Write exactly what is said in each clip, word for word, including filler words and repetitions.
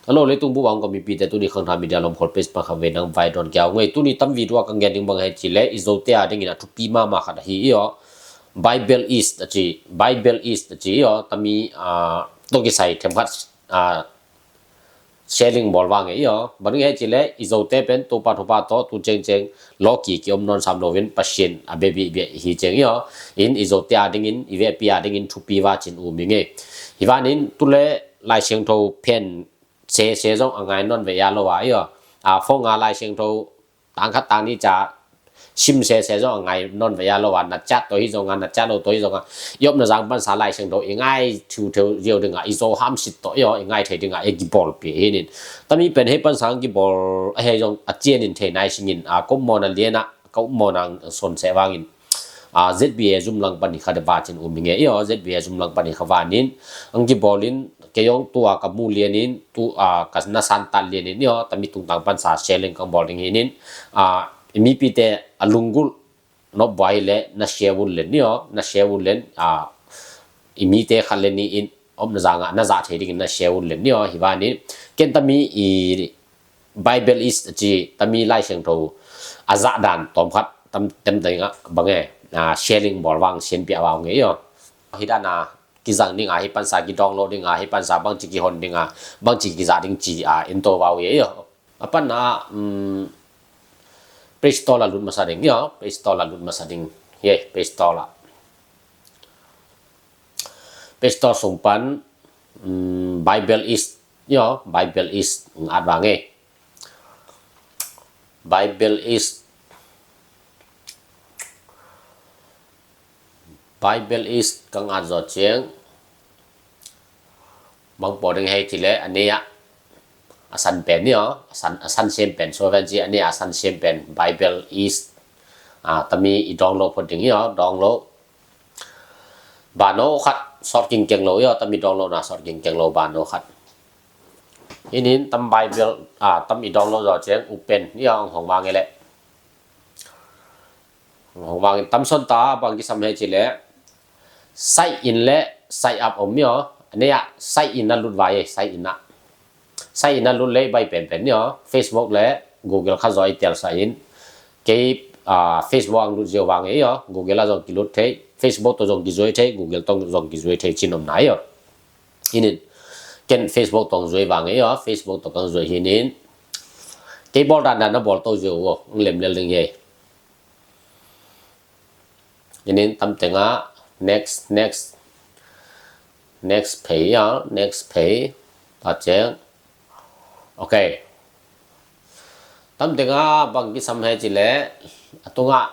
Hello, leitung bup a om ka mipite, tuni Khangthak Media lawmkhawl page pan khat vei nang vai dawn kia ung ei. Tuni tam video a ka gen ding bang hiam cih leh i Zote a dingin a thupi mahmah khat ahi i aw. Bible is a ci, Bible is a ci i aw. Tami, ah, tawh kisai themkhat, ah, sharing bawl vang ei i aw. Bang ding hiam cih leh i Zote pen Topa thupha tawh tu cengceng lawki ki om nawn sam loin Pasian a bia bihbia hi ceng i aw. In i Zote a dingin, i vekpi a dingin thupi va cin um ing ei. Hi vanin tu leh Lai Siangtho phen sese zong a ngai nawn ve ia lo a i aw. A, phone a Lai Siangtho tang khat tang nih ca sim sese zong a ngai nawn ve ia lo a, na ciat tawh hi zong a, na ciat lo tawh hi zong a, i omna zang pansa Lai Siangtho i ngai thiutheu ziau ding a, i Zo ham sit tawh i aw, i ngai thei ding a i kibawlpih hi nin. Tami pen hei pansa kibawl a hei zong a cianin thei nai singin, a, kopmawna lian a, ka upmawna sonseh vangin, a, Z B A zum lang pan hi kha de va cin um ing ei i aw. Z B A zum lang pan hi kha vanin ang kibawlin kei zong tua ka mu lianin tu, a, ka na santat lianin i aw, tami tungtang pansa sharing kang bawl ding hi nin, a, i mipite a lunggulh nop buai leh na share un len i aw, na share un len, a, i mite khat le nih in omna zang a na zah thei dingin na share un len i aw. Hi vanin ken tami i Bible is a ci, tami Lai Siangtho a zah dan tawmkhat tam tem ding a bang e, a, sharing bawl vang sianpiah vang e i aw. Hi dan a kizang ding a, hi pansa ki download ding a, hi pansa bangci kihon ding a, bangci kizah ding ci a in to vau e i aw. A pan a, um, Play Store la lut masa ding i aw, Play Store la lut masa ding. Ye, Play Store la. Play Store sung pan, um, Bible is i aw, Bible is at vang e. Bible is, Bible is kang at zaw ciang bang pawl ding hei cih leh a nei ah a san pen i aw, a san, a san siam pen, so pen ci a nei ah a san siam pen Bible is, a, tami i download phot ding i aw, download. Bano khat sawt kingkeng lo i aw, tami download na sawt kingkeng lo bano khat. Hi nin tam Bible, a, tam i download zaw ciang open i aw, ang hong vang e leh. Hong vangin tam son ta bang kisam hei cih leh sign in le sign up om i aw. A nei ah sign in a lut vai e, sign in a. Sign in a lut leh bai penpen i aw. Facebook le Google kha zaw i tel sa in. Kei, a, Facebook ang lut ziau vang e i aw. Google a zong kilut thei, Facebook tawh zong kizuai thei, Google tawh zong kizuai thei cin om na i aw. Hi nin ken Facebook tawh ang zuai vang e i aw. Facebook tawh kang zuai hi nin. Kei bawl dandan na bawl to ziau aw. Ang lemlel ding hi. Inin tam tengah next, next, next phei a, next phei ta ceng. Ok. Tam tengah bang kisam hei cih leh a tungah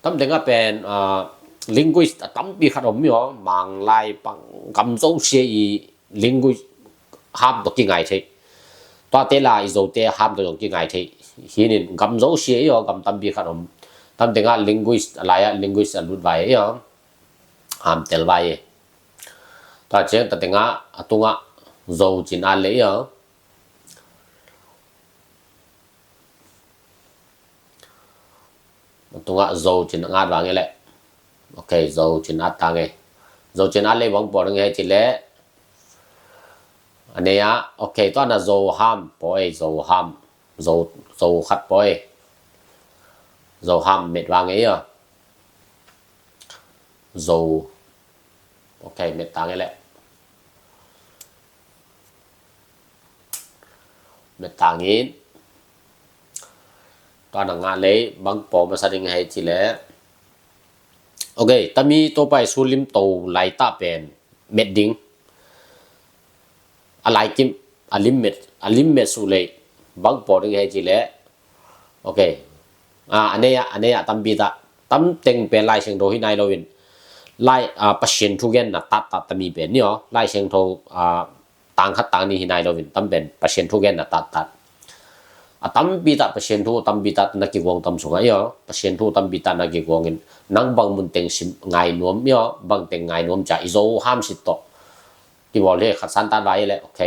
tam tengah pen, ah, linguist a tampi khat om i aw, Manglai bang gam zosia i linguist ham tawh kingai thei. Tuate la i Zote ham tawh zong kingai thei. Hi nin gam zosia i aw, gam tampi khat om. Tam tengah linguist a lai ah linguist a lut vai i aw. Ham tel vai i. Tua ciang ta tengah a tungah Zo cin at le i aw. A tungah Zo cin at vang i leh. Ok, Zo cin at tang e. Zo cin at le bang pawl ding hei cih leh. A nei ah, ok, tua na Zo ham pawl e, Zo ham. Zo, Zo khat pawl e. Zo ham met vang e i aw. Zo. Ok, met tang i leh. Met tang in. Tua na ngah lei bang pawl masa ding hei cih leh. Ok, tami Topa Jesu lim to lai ta pen met ding. A lai kim, a lim met, a lim met su lei bang pawl ding hei cih leh. Ok. A, a nei ah, a nei ah tampi ta. Tam teng pen Lai Siangtho hi nai lo in. Lai, a, Pasian thu genna tattat tami pen i aw. Lai Siangtho, a, tang khat tang nih hi nai lo in. Tam pen Pasian thu genna tattat. A tampi ta Pasian thu, tampi ta na kiguang tam sungah i aw. Pasian thu tampi ta na kiguang in. Nang bang mun teng sim ngai nuam i aw. Bang teng ngai nuam ca i Zo ham sit tawh. Kibawl hi khat san tat vai i leh. Ok.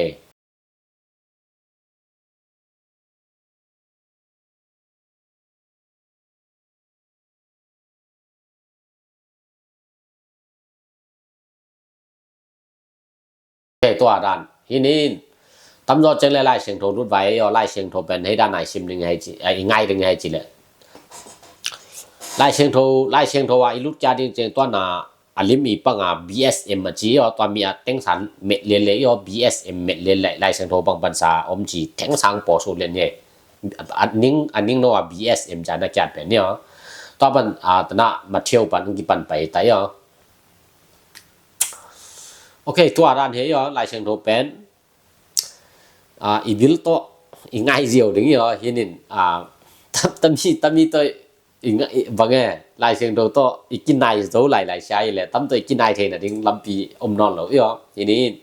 Tua dan hi nin, tamzaw ciang le Lai Siangtho lut vai aw, Lai Siangtho pen hei dan a i sim ding hei ci, a, i ngai ding hei ci le. Lai Siangtho, Lai Siangtho a i lut kia ding ciang tua na a lim i panga B S M a ci aw, tua mi a tengsan met le le aw, B S M met le le Lai Siangtho pang pansa om ci tengsang paw su len he. A ning, a ning no a B S M ca na kiat pen ni aw. Tua pan, a, tana Matthew pan kipan pai tai aw. Ok, tua dan he aw, Lai Siangtho pen, a, i bil tawh i ngai ziau ding hi aw, hi nin, a, tam, tami, tami tawh i ngai, i, bang e, Lai Siangtho tawh i kinai zo lai lai sia hi le, tam tawh i kinai theina ding lampi om nawn lo hi aw, hi nin,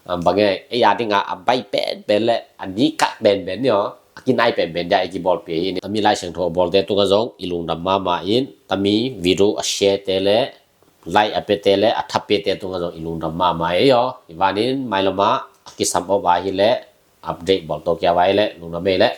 a, bang e, ei a ding a, a bai pen pen le, a ni kak pen pen hi aw, a kinai pen pen dia i kibawl pi hi nin. Tami Lai Siangtho a bawlte tungah zong i lungdam mahmah in, tami video a share te le, like a pete le a thapiate tungah zong i lungdam mahmah ei aw. I vanin mailamah a kisam op a hi le update bawl tawh kia vai le lungdam ei le.